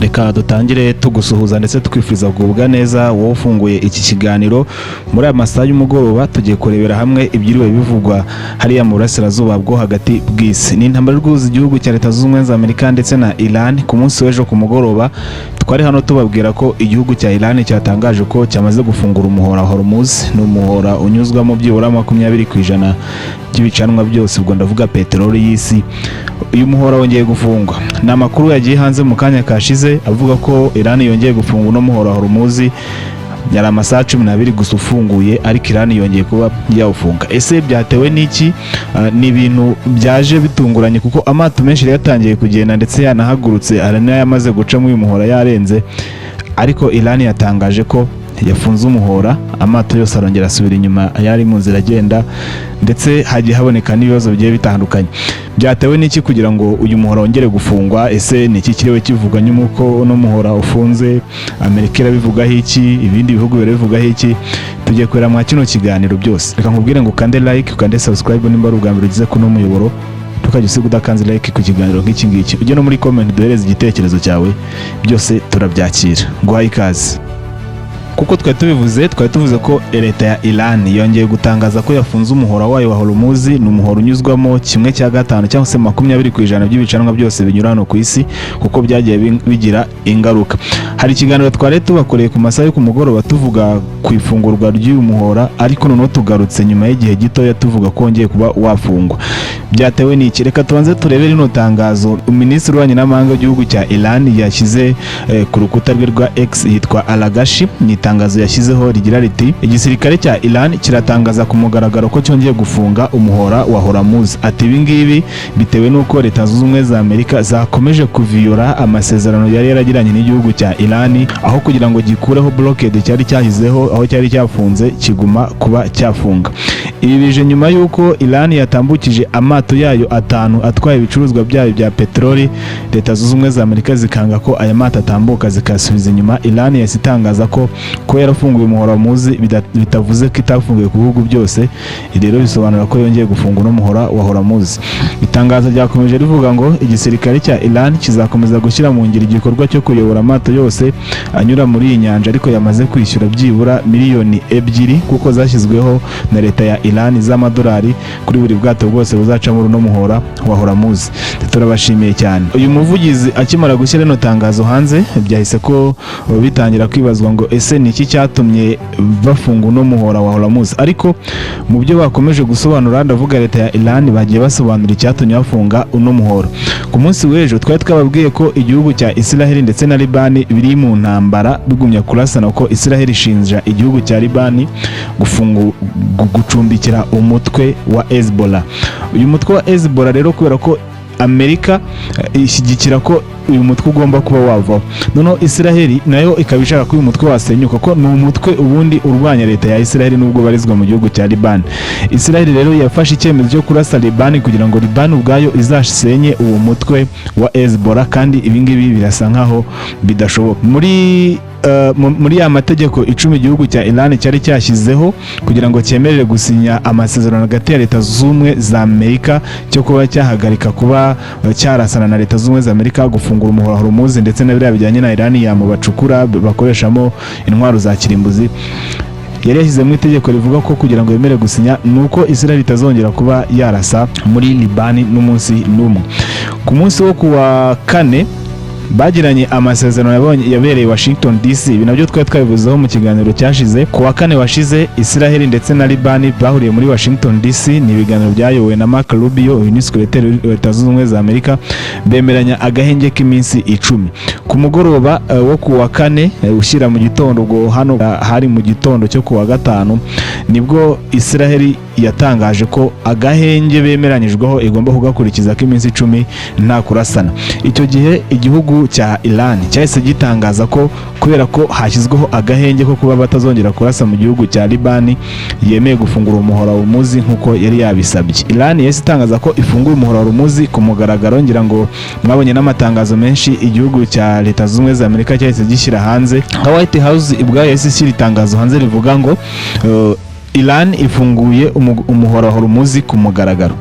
Reka dutangire tugusuhuza ndetse twifuriza kugubwa neza, wowe ufunguye iki kiganiro muri aya masaha y'umugoroba. Tugiye kurebera hamwe ibyiriwe bivugwa hariya mu burasirazuba bwo hagati bw'isi. Ni intambara iri igihugu cya Leta Zunze Ubumwe za Amerika ndetse na Iran. Ku munsi w'ejo ku mugoroba twari hano tubabwira ko igihugu cya Iran cyatangaje ko cyamaze gufungura umuhora Hormuz. Ni umuhora unyuzwamo byibura 20% by'ibicanwa byose, ubwo ndavuga peteroli y'isi. Uyu muhora wongeye gufungwa. Ni amakuru yagiye hanze mu kanya kashize avuga ko Iran yongeye gufunga uno muhora Hormuz. Yari amasaha 12 gusa ufunguye, ariko Iran yongeye kuba yawufunga. Ese byatewe n'iki? Ni ibintu byaje bitunguranye kuko amato menshi yari yatangiye kugenda ndetse yanahagurutse, hari n'ayamaze guca muri uyu muhora yarenze, ariko Iran yatangaje ko yafunze umuhora, amato yose arongera asubira inyuma yari mu nzira agenda, ndetse hagiye haboneka n'ibibazo bigiye bitandukanye. Byatewe n'iki kugira ngo uyu muhora wongere gufungwa? Ese ni iki kiriwe kivugwa nyuma uko uno muhora ufunze? Amerika irabivugaho iki? Ibindi bihugu birabivugaho iki? Tugiye kureba mwa kino kiganiro byose. Reka nkubwire ngo ukande like, ukande subscribe nimba ari ubwa mbere ugize kuno muyoboro. Ntukajya usiga udakanze like ku kiganiro nk'iki ngiki. Ujye no muri comment duhereze igitekerezo cyawe, byose turabyakira. Nguhaye ikaze. Kuko twari tubivuze, twari tuvuze ko leta ya Iran yongeye gutangaza ko yafunze umuhora wayo wa Hormuz. Ni umuhora unyuzwamo 1/5 cyangwa se 20% by'ibicanwa byose binyura hano ku isi, kuko byagiye bigira ingaruka. Hari ikiganiro twari tubakoreye ku masaha yo ku mugoroba tuvuga ku ifungurwa ry'uyu muhora, ariko noneho tugarutse nyuma y'igihe gitoya tuvuga ko wongeye kuba wafungwa. Byatewe n'iki? Reka tubanze turebe rino tangazo Minisitiri w'Ububanyi n'Amahanga w'igihugu cya Iran yashyize ku rukuta rwe rwa X, yitwa Araghchi. Ni itangazo yashyizeho rigira riti: "Igisirikare cya Iran kiratangaza ku mugaragaro ko cyongeye gufunga umuhora wa Hormuz." Ati: "Ibi ngibi bitewe n'uko Leta Zunze Ubumwe za Amerika zakomeje kuviyora amasezerano yari yaragiranye n'igihugu cya Iran, aho kugira ngo gikureho blockade cyari cyashyizeho aho cyari cyafunze, kiguma kuba cyafunga." Ibi bije nyuma y'uko Iran yatambukije amato yayo atanu atwaye ibicuruzwa byayo bya peteroli, Leta Zunze Ubumwe za Amerika zikanga ko aya mato atambuka, zikasubiza inyuma. Iran yahise itangaza ko ko yarafunguye umuhora Hormuz bitavuze ko itafunguye ku bihugu byose. Ibi rero bisobanura ko yongeye gufunga uno muhora wa Hormuz. Itangazo ryakomeje rivuga ngo igisirikare cya Iran kizakomeza gushyira mu ngiro igikorwa cyo kuyobora amato yose anyura muri iyi nyanja, ariko yamaze kwishyura byibura miliyoni 2 kuko zashyizweho na leta ya Iran z'amadolari kuri buri bwato bwose buzaca muri uno muhora wa Hormuz. Turabashimiye cyane. Uyu muvugizi akimara gushyira rino tangazo hanze, byahise ko bitangira kwibazwa ngo ese ni iki cyatumye bafunga uno muhora wa Hormuz? Ariko mu byo bakomeje gusobanura, ndavuga leta ya Iran, bagiye basobanura icyatumye bafunga uno muhora. Ku munsi w'ejo twari twababwiye ko igihugu cya Israel ndetse na Libani biri mu ntambara, bigumya kurasana, ko Israel ishinja igihugu cya Libani gucumbikira umutwe wa Hezbollah. Uyu mutwe wa Hezbollah rero, kubera ko Amerika ishyigikira ko uyu mutwe ugomba kuba wavaho, noneho Israel nayo ikaba ishaka ko uyu mutwe wasenyuka, ko ni umutwe ubundi urwanya leta ya Israel nubwo ubarizwa mu gihugu cya Liban. Israel rero yafashe icyemezo cyo kurasa Liban kugira ngo Liban ubwayo izasenye uwo mutwe wa Hezbollah, kandi ibi ngibi birasa nkaho bidashoboka. Muri ya mategeko 10 igihugu cya Iran cyari cyashyizeho kugira ngo cyemerere gusinya amasezerano hagati ya Leta Zunze Ubumwe za Amerika cyo kuba cyahagarika kuba cyarasana na Leta Zunze Ubumwe za Amerika, gufungura umuhora Hormuz ndetse na biriya bijyanye na uranium bacukura bakoreshamo intwaro za kirimbuzi, yari yashyizemo itegeko rivuga ko kugira ngo yemere gusinya ni uko Israel itazongera kuba yarasa muri Libani n'umunsi n'umwe. Ku munsi wo kuwa kane bagiranye amasezerano yabereye Washington DC. Ibi nabyo twari twabivuzeho mu kiganiro cyashize. Ku wa kane washize Israel ndetse na Libani bahuriye muri Washington DC. Ni ibiganiro byayobowe na Mark Rubio, uyu ni secrétaire wa Leta Zunze Ubumwe za Amerika. Bemeranya agahenge k'iminsi 10. Ku mugoroba wo ku wa kane ushyira mu gitondo, ubwo hano hari mu gitondo cyo ku wa gatanu, nibwo Israel yatangaje ko agahenge bemeranyijweho igomba kugakurikiza k'iminsi 10 nta kurasana. Icyo gihe igihugu cya Iran cyahise gitangaza ko kubera ko hashyizweho agahenge ko kuba batazongera kurasa mu gihugu cya Libani, yemeye gufungura umuhora wa Hormuz nk'uko yari yabisabye. Iran yahise itangaza ko ifungura umuhora wa Hormuz ku mugaragaro. Ngira ngo mwabonye n'amatangazo menshi igihugu cya Leta Zunze Ubumwe za Amerika cyahise gishyira hanze, nka White House ubwayo yahise ishyira itangazo hanze rivuga ngo Iran ifunguye umuhora wa Hormuz ku mugaragaro.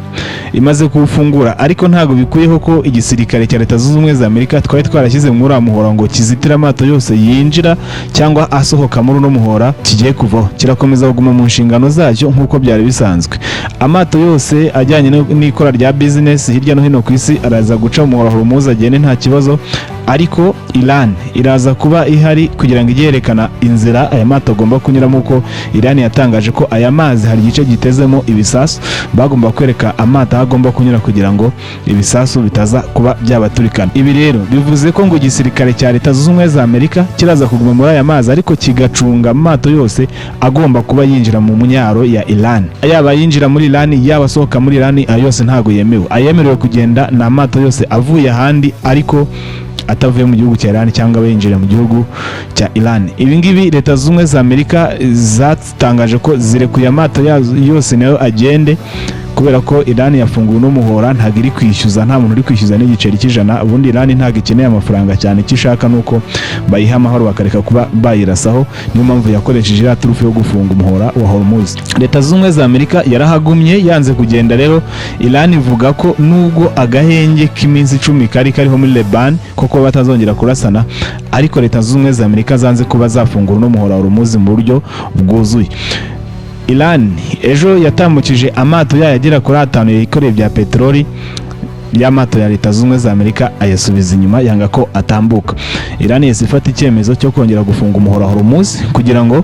Imaze kuwufungura, ariko ntabwo bikuyeho ko igisirikare cya Leta Zunze Ubumwe za Amerika twari twarashyize muri uriya muhora ngo kizitire amato yose yinjira cyangwa asohoka muri uno muhora kigiye kuvaho. Kirakomeza kuguma mu nshingano zacyo nk'uko byari bisanzwe. Amato yose ajyanye n'ikora rya business hirya no hino ku isi araza guca mu muhora wa Hormuz agende nta kibazo, ariko Iran iraza kuba ihari kugira ngo ijye yerekana inzira aya mato agomba kunyuramo, uko Iran yatangaje ko aya mazi hari igice gitezemo ibisasu, bagomba kwereka amato aho agomba kunyura kugira ngo ibisasu bitaza kuba byabaturikana. Ibi rero bivuze ko ngo igisirikare cya Leta Zunze Ubumwe za Amerika kiraza kuguma muri aya mazi, ariko kigacunga amato yose agomba kuba yinjira mu myaro ya Iran. Yaba yinjira muri Iran, yaba asohoka muri Iran, ayo yose ntabwo yemewe. Ayemerewe kugenda ni amato yose avuye ahandi ariko atavuye mu gihugu cya Iran cyangwa yinjira mu gihugu cya Iran. Ibi ngibi Leta Zunze Ubumwe za Amerika zatangaje ko zirekuye amato yazo yose nayo agende, kubera ko Iran yafunguwe n'umuhora, ntabwo iri kwishyuza, nta muntu uri kwishyuza n'igiceri cy'ijana. Ubundi Iran ntabwo ikeneye amafaranga cyane, icyo ishaka ni uko bayiha amahoro bakareka kuba bayirasaho. Niyo mpamvu yakoresheje iriya turufu yo gufunga umuhora wa Hormuz. Leta Zunze Ubumwe za Amerika yarahagumye, yanze kugenda. Rero Iran ivuga ko nubwo agahenge k'iminsi 10 kari kariho muri Leban ko kuba batazongera kurasana, ariko Leta Zunze Ubumwe za Amerika zanze kuba zafungura uno muhora wa Hormuz mu buryo bwuzuye. Iran ejo yatambukije amato yayo agera kuri atanu yikoreye bya peteroli y'amato ya Leta Zunze Ubumwe za Amerika, ayasubiza inyuma, yanga ko atambuka. Iran yahise ifata icyemezo cyo kongera gufunga umuhora wa Hormuz kugira ngo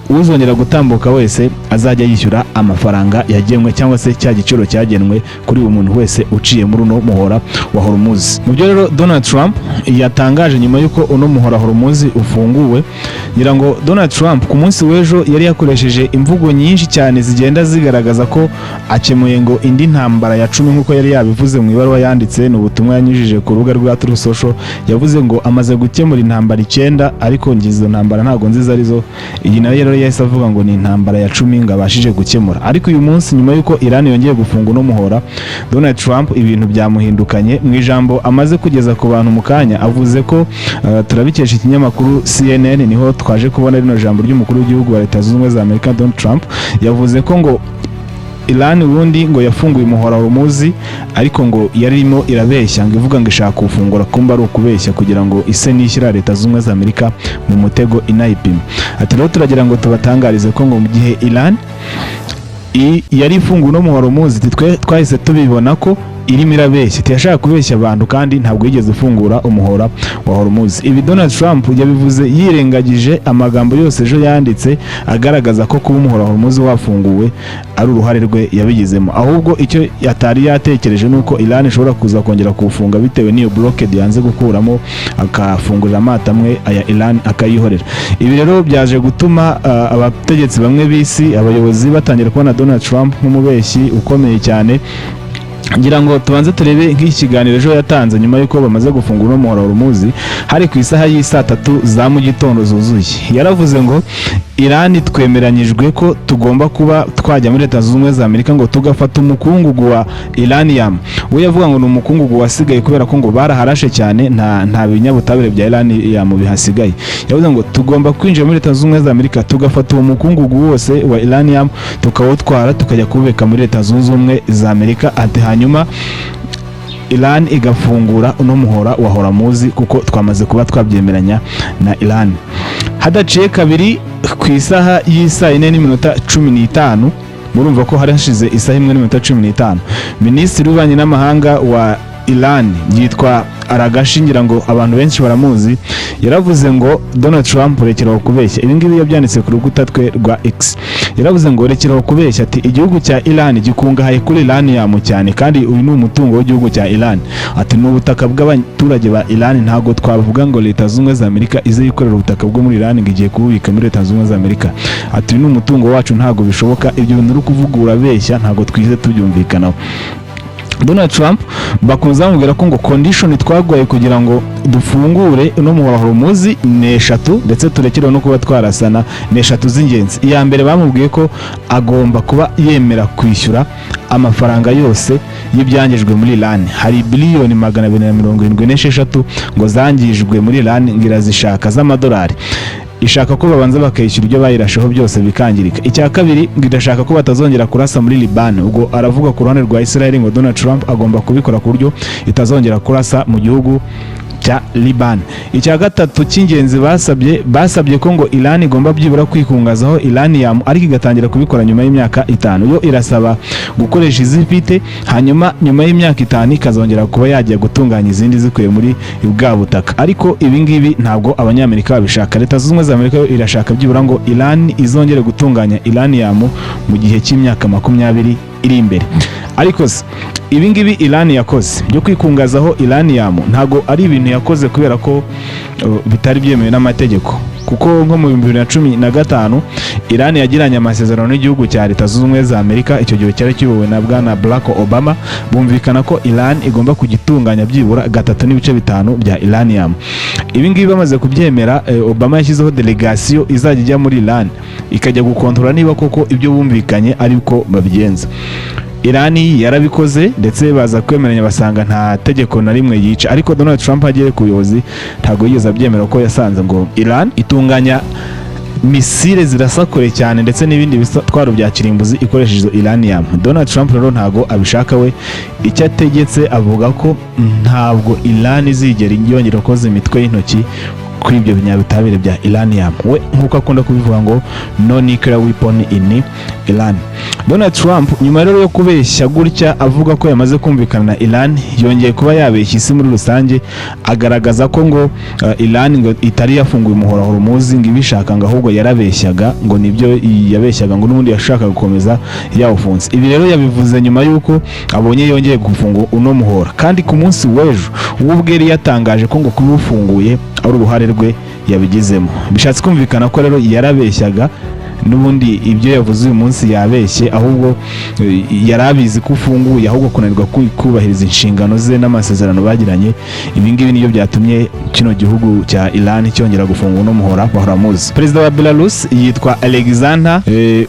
uzongera gutambuka wese azajya yishyura amafaranga yagenwe cyangwa se cya giciro cyagenwe kuri buri muntu wese uciye muri uno muhora wa Hormuz. Mu byo rero Donald Trump yatangaje nyuma y'uko uno muhora Hormuz ufunguwe, ngira ngo Donald Trump ku munsi w'ejo yari yakoresheje imvugo nyinshi cyane zigenda zigaragaza ko akemuye ngo indi ntambara ya 10, nk'uko yari yabivuze mu ibaruwa yanditse. Ni ubutumwa yanyujije ku rubuga rwa Truth Social. Yavuze ngo amaze gukemura intambara icyenda, ariko ngize izo ntambara ntabwo nziza arizo. Iyi nayo rero yahise avuga ngo ni intambara ya 10 ngo abashije gukemura. Ariko uyu munsi, nyuma y'uko Iran yongeye gufunga uno muhora, Donald Trump ibintu byamuhindukanye. Mu ijambo amaze kugeza ku bantu mu kanya, avuze ko turabikesha ikinyamakuru CNN, niho twaje kubona rino jambo ry'umukuru w'igihugu wa Leta Zunze Ubumwe za Amerika Donald Trump. Yavuze ko ngo Iran ubundi ngo yafunguye umuhora Hormuz, ariko ngo yarimo irabeshya, ngo ivuga ngo ishaka kuwufungura, kumba ari ukubeshya kugira ngo ise nishyira Leta Zunze Ubumwe za Amerika mu mutego inayipima. Ati: "Rero turagira ngo tubatangarize ko ngo mu gihe Iran yari ifunguye uno muhora Hormuz, twe twahise tubibona ko irimo irabeshya, ntiyashaka kubeshya abantu kandi ntabwo yigeze ifungura umuhora wa Hormuz." Ibi Donald Trump yabivuze yirengagije amagambo yose ejo yanditse agaragaza ko kuba umuhora wa Hormuz wafunguwe ari uruhare rwe yabigizemo. Ahubwo icyo atari yatekereje ni uko Iran ishobora kuza kongera kuwufunga bitewe n'iyo blockade yanze gukuramo, akafungurira amato amwe aya Iran akayihorera. Ibi rero byaje gutuma abategetsi bamwe b'isi, abayobozi, batangira kubona Donald Trump nk'umubeshyi ukomeye cyane. Ngira ngo tubanze turebe nk'iki kiganiro ejo yatanze nyuma y'uko bamaze gufungura uno muhora wa Hormuz. Hari ku isaha y'isaa 3 za mu gitondo zuzuye. Yaravuze ngo Irani twemeranyijwe ko tugomba kuba twajya muri Leta Zunze Ubumwe za Amerika ngo tugafata umukungugu wa uranium. We yavuga ngo ni umukungugu wasigaye kubera ko ngo baraharashe cyane, nta binyabutabire bya uranium bihasigaye. Yavuze ngo tugomba kwinjira muri Leta Zunze Ubumwe za Amerika, tugafata uwo mukungugu wose wa uranium, tukawutwara, tukajya kuwubika muri Leta Zunze Ubumwe za Amerika. Ati: "Hanyuma Iran igafungura uno muhora wa Hormuz kuko twamaze kuba twabyemeranya na Iran." Hadaciye kabiri, ku isaha y'isaa 4:15, murumva ko hari hashize isaha 1:15, Minisitiri w'Ububanyi n'Amahanga wa Iran yitwa Araghchi, ngira ngo abantu benshi baramuzi, yaravuze ngo: "Donald Trump, rekeraho kubeshya." Ibi ngibi yabyanditse ku rukuta rwe rwa X. Yaravuze ngo rekeraho kubeshya, ati igihugu cya Iran gikungahaye kuri uranium cyane, kandi uyu ni umutungo w'igihugu cya Iran. Ati ni ubutaka bw'abaturage ba Iran, ntabwo twavuga ngo Leta Zunze Ubumwe za Amerika ize yikorera ubutaka bwo muri Iran ngo igiye kububika muri Leta Zunze Ubumwe za Amerika. Ati uyu ni umutungo wacu, ntabwo bishoboka, ibyo bintu uri kuvuga urabeshya, ntabwo twize tubyumvikanaho. Donald Trump bakunze bamubwira ko ngo condition twaguhaye kugira ngo dufungure uno muhora Hormuz ni eshatu, ndetse turekerewe no kuba twarasana, ni eshatu z'ingenzi. Iya mbere, bamubwiye ko agomba kuba yemera kwishyura amafaranga yose y'ibyangijwe muri Iran. Hari biliyoni 276 ngo zangijwe muri Iran, ngo irazishaka z'amadolari. Ishaka ko babanza bakayishyura ibyo bayirasheho byose bikangirika. Icya kabiri, ngo irashaka ko batazongera kurasa muri Liban. Ubwo aravuga ku ruhande rwa Israel, ngo Donald Trump agomba kubikora ku buryo itazongera kurasa mu gihugu cya Liban. Icya gatatu cy'ingenzi basabye ko ngo Iran igomba byibura kwikungazaho uranium, ariko igatangira kubikora nyuma y'imyaka 5. Yo irasaba gukoresha izifite, hanyuma nyuma y'imyaka 5 ikazongera kuba yajya gutunganya izindi zikuye muri bwa butaka. Ariko ibi ngibi ntabwo Abanyamerika babishaka. Leta Zunze Ubumwe za Amerika yo irashaka byibura ngo Iran izongere gutunganya uranium mu gihe cy'imyaka 20 iri imbere. Ariko se ibi ngibi Iran yakoze byo kwikungazaho uranium ntabwo ari ibintu yakoze kubera ko bitari byemewe n'amategeko, kuko nko mu 2015 Iran yagiranye amasezerano n'igihugu cya Leta Zunze Ubumwe za Amerika, icyo gihe cyari kiyobowe na Bwana Barack Obama, bumvikana ko Iran igomba kugitunganya byibura 3.5 bya uranium. Ibi ngibi bamaze kubyemera, Obama yashyizeho delegasiyo izajya ijya muri Iran ikajya gukontorora niba koko ibyo bumvikanye ariko babigenza. Irani yarabikoze, ndetse baza kwemeranya basanga nta tegeko na rimwe yica. Ariko Donald Trump agiye ku buyobozi ntabwo yigeze abyemera, ko yasanze ngo Iran itunganya misile zirasa kure cyane ndetse n'ibindi bitwaro bya kirimbuzi ikoresheje izo uranium. Donald Trump rero ntabwo abishaka. We icyo ategetse, avuga ko ntabwo Iran izigera yongera koza imitwe y'intoki kuri ibyo binyabutabire bya uranium. We nk'uko akunda kubivuga ngo "No nuclear weapon in Iran". Donald Trump nyuma rero yo kubeshya gutya avuga ko yamaze kumvikana na Iran, yongeye kuba yabeshya isi muri rusange, agaragaza ko ngo Iran ngo itari yafunguye umuhora Hormuz ngo ibishaka, ngo ahubwo yarabeshyaga, ngo nibyo yabeshyaga, ngo n'ubundi yashakaga gukomeza yawufunze. Ibi rero yabivuze nyuma y'uko abonye yongeye gufunga uno muhora, kandi ku munsi w'ejo we ubwe yari yatangaje ko ngo kuba ufunguye ari uruhare rwe yabigizemo. Bishatse kumvikana ko rero yarabeshyaga n'ubundi, ibyo yavuze uyu munsi yabeshye, ahubwo yari abizi ko ufunguye, ahubwo kunanirwa kubahiriza inshingano ze n'amasezerano bagiranye. Ibi ngibi nibyo byatumye kino gihugu cya Iran cyongera gufunga uno muhora wa Hormuz. Perezida wa Belarus yitwa Alexander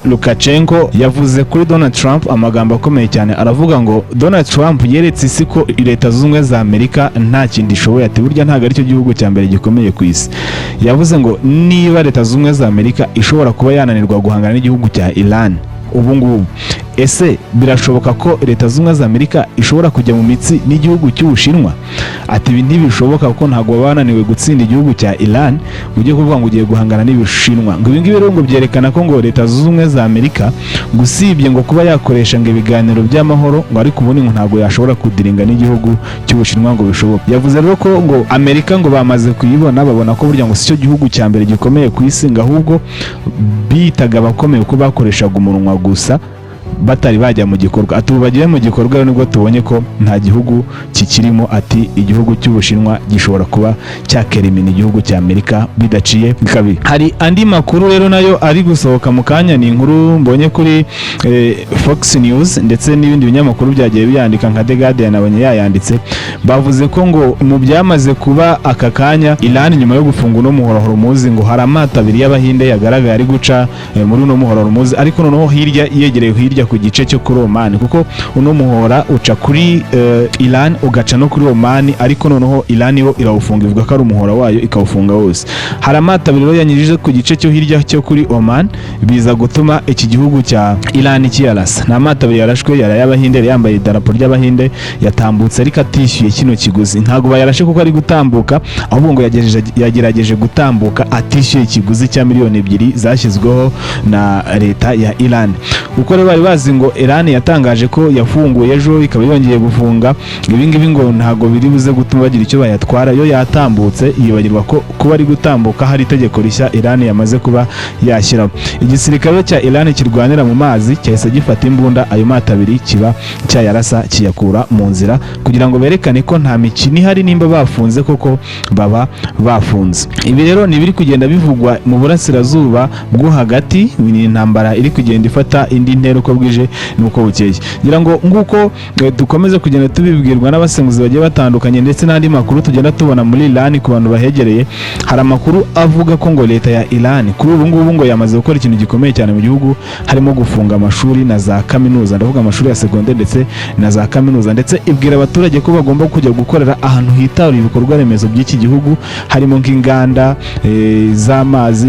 Lukashenko yavuze kuri Donald Trump amagambo akomeye cyane, aravuga ngo Donald Trump yeretse isi ko Leta Zunze Ubumwe za Amerika nta kintu ishoboye, ati burya ntabwo aricyo gihugu cya mbere gikomeye ku isi. Yavuze ngo niba Leta Zunze Ubumwe za Amerika ishobora kuba yananirwa guhangana n'igihugu cya Iran ubu ngubu, ese birashoboka ko Leta Zunze Ubumwe za Amerika ishobora kujya mu mitsi n'igihugu cy'Ubushinwa? Ati ibi ntibishoboka, kuko ntabwo baba bananiwe gutsinda igihugu cya Iran ujye kuvuga ngo ugiye guhangana n'Ibishinwa. Ngo ibi ngibi rero ngo byerekana ko ngo Leta Zunze Ubumwe za Amerika ngo usibye ngo kuba yakoresha ngo ibiganiro by'amahoro, ngo ariko ubundi ngo ntabwo yashobora kudiringa n'igihugu cy'Ubushinwa ngo bishoboke. Yavuze rero ko ngo Amerika ngo bamaze kuyibona, babona ko burya ngo si cyo gihugu cya mbere gikomeye ku isi, ngo ahubwo bitaga abakomeye ko bakoreshaga umunwa gusa batari bajya mu gikorwa. Ati ubu bagiye mu gikorwa rero nibwo tubonye ko nta gihugu kikirimo. Ati igihugu cy'Ubushinwa gishobora kuba cyakerimina igihugu cya Amerika bidaciye kabiri. Hari andi makuru rero nayo ari gusohoka mu kanya, ni inkuru mbonye kuri Fox News ndetse n'ibindi binyamakuru byagiye biyandika nka The Guardian abonye yayanditse. Bavuze ko ngo mu byamaze kuba aka kanya, Iran nyuma yo gufunga uno muhora Hormuz, ngo hari amato abiri y'Abahinde yagaragaye ari guca muri uno muhora Hormuz, ariko noneho hirya yegereye hirya ku gice cyo kuri Oman, kuko uno muhora uca kuri Iran ugaca no kuri Oman, ariko noneho Iran yo irawufunga, ivuga ko ari umuhora wayo, ikawufunga wose. Hari amato abiri rero yanyujije ku gice cyo hirya cyo kuri Oman, biza gutuma iki gihugu cya Iran kiyarasa. Ni amato abiri yarashwe, yari ay'Abahinde, yari yambaye idarapo ry'Abahinde, yatambutse ariko atishyuye kino kiguzi. Ntabwo bayarashe kuko ari gutambuka, ahubwo ngo yagerageje gutambuka atishyuye ikiguzi cya miliyoni 2 zashyizweho na leta ya Iran. Kuko rero bari bazi ngo Iran yatangaje ko yafunguye ejo ikaba yongeye gufunga, ibi ngibi ngo ntabwo biri buze gutuma bagira icyo bayatwara. Yo yatambutse, yibagirwa ko kuba ari gutambuka hari itegeko rishya Iran yamaze kuba yashyiraho. Igisirikare cya Iran kirwanira mu mazi cyahise gifata imbunda, ayo mato abiri kiba cyayarasa, kiyakura mu nzira kugira ngo berekane ko nta mikino ihari, nimba bafunze koko baba bafunze. Ibi rero ni ibiri kugenda bivugwa mu burasirazuba bwo hagati, ni intambara iri kugenda ifata indi ntera uko bwije. bwije n'uko bukeye. Ngira ngo nguko dukomeze kugenda tubibwirwa n'abasenguzi bagiye batandukanye, ndetse n'andi makuru tugenda tubona muri Iran ku bantu bahegereye. Hari amakuru avuga ko ngo leta ya Iran kuri ubu ngubu ngo yamaze gukora ikintu gikomeye cyane mu gihugu, harimo gufunga amashuri na za kaminuza, ndavuga amashuri ya segonderi ndetse na za kaminuza, ndetse ibwira abaturage ko bagomba kujya gukorera ahantu hitaruye ibikorwa remezo by'iki gihugu, harimo nk'inganda z'amazi,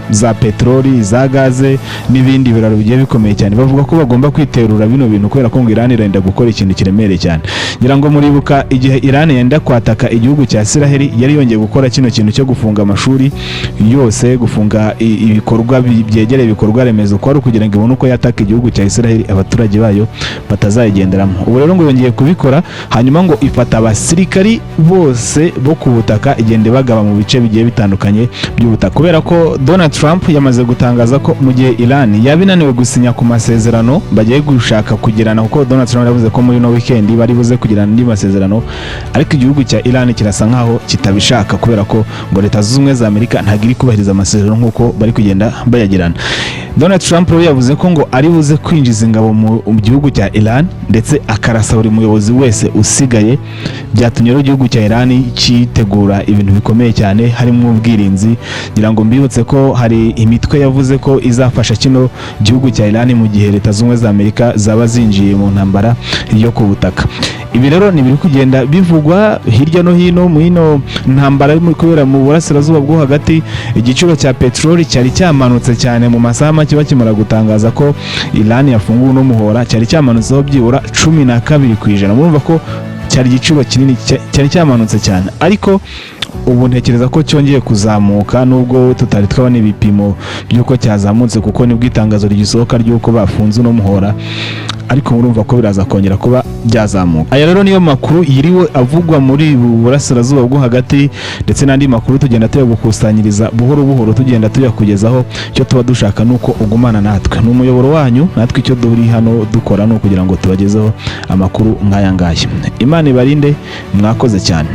za peteroli, za gaze n'ibindi biraro bigiye bikomeye cyane. Bavuga ko bagomba kwiterura bino bintu kubera ko ngo Iran irenda gukora ikintu kiremereye cyane. Ngira ngo muribuka igihe Iran yenda kwataka igihugu cya Isiraheli, yari yongeye gukora kino kintu cyo gufunga amashuri yose, gufunga ibikorwa byegereye ibikorwa remezo, ko ari ukugira ngo ibone uko yataka igihugu cya Isiraheli, abaturage bayo batazayigenderamo. Ubu rero ngo yongeye kubikora, hanyuma ngo ifata abasirikari bose bo ku butaka, igenda ibagaba mu bice bigiye bitandukanye by'ubutaka, kubera ko Donald Trump yamaze gutangaza ko mu gihe Iran yaba inaniwe gusinya ku masezerano bagiye gushaka kugirana, kuko Donald Trump yavuze ko muri no weekend bari buze kugirana andi masezerano, ariko igihugu cya Iran kirasa nkaho kitabishaka, kubera ko ngo Leta Zunze Ubumwe za Amerika ntabwo iri kubahiriza amasezerano nk'uko bari kugenda bayagirana. Donald Trump rero yavuze ko ngo ari buze kwinjiza ingabo mu gihugu cya Iran, ndetse akarasa buri muyobozi wese usigaye. Byatumye rero igihugu cya Iran cyitegura ibintu bikomeye cyane, harimo ubwirinzi. Ngira ngo mbibutse ko hari imitwe yavuze ko izafasha kino gihugu cya Iran mu gihe Leta Zunze Ubumwe za Amerika zaba zinjiye mu ntambara yo ku butaka. Ibi rero ni ibiri kugenda bivugwa hirya no hino mu ino ntambara iri kubera mu Burasirazuba bwo Hagati. Igiciro cya peteroli cyari cyamanutse cyane mu masaha make bakimara gutangaza ko Iran yafunguwe n'umuhora, cyari cyamanutseho byibura 12%. Murumva ko cyari igiciro kinini, cyari cyamanutse cyane, ariko ubu ntekereza ko cyongeye kuzamuka, nubwo tutari twabona ibipimo by'uko cyazamutse, kuko nibwo itangazo rigisohoka ry'uko bafunze uno muhora, ariko murumva ko biraza kongera kuba byazamuka. Aya rero niyo makuru yiriwe avugwa muri ubu Burasirazuba bwo Hagati, ndetse n'andi makuru tugenda tuyagukusanyiriza buhoro buhoro, tugenda tuyakugezaho. Icyo tuba dushaka ni uko ugumana natwe, ni umuyoboro wanyu. Natwe icyo turi hano dukora ni ukugira ngo tubagezeho amakuru nk'aya ngaya. Imana ibarinde, mwakoze cyane.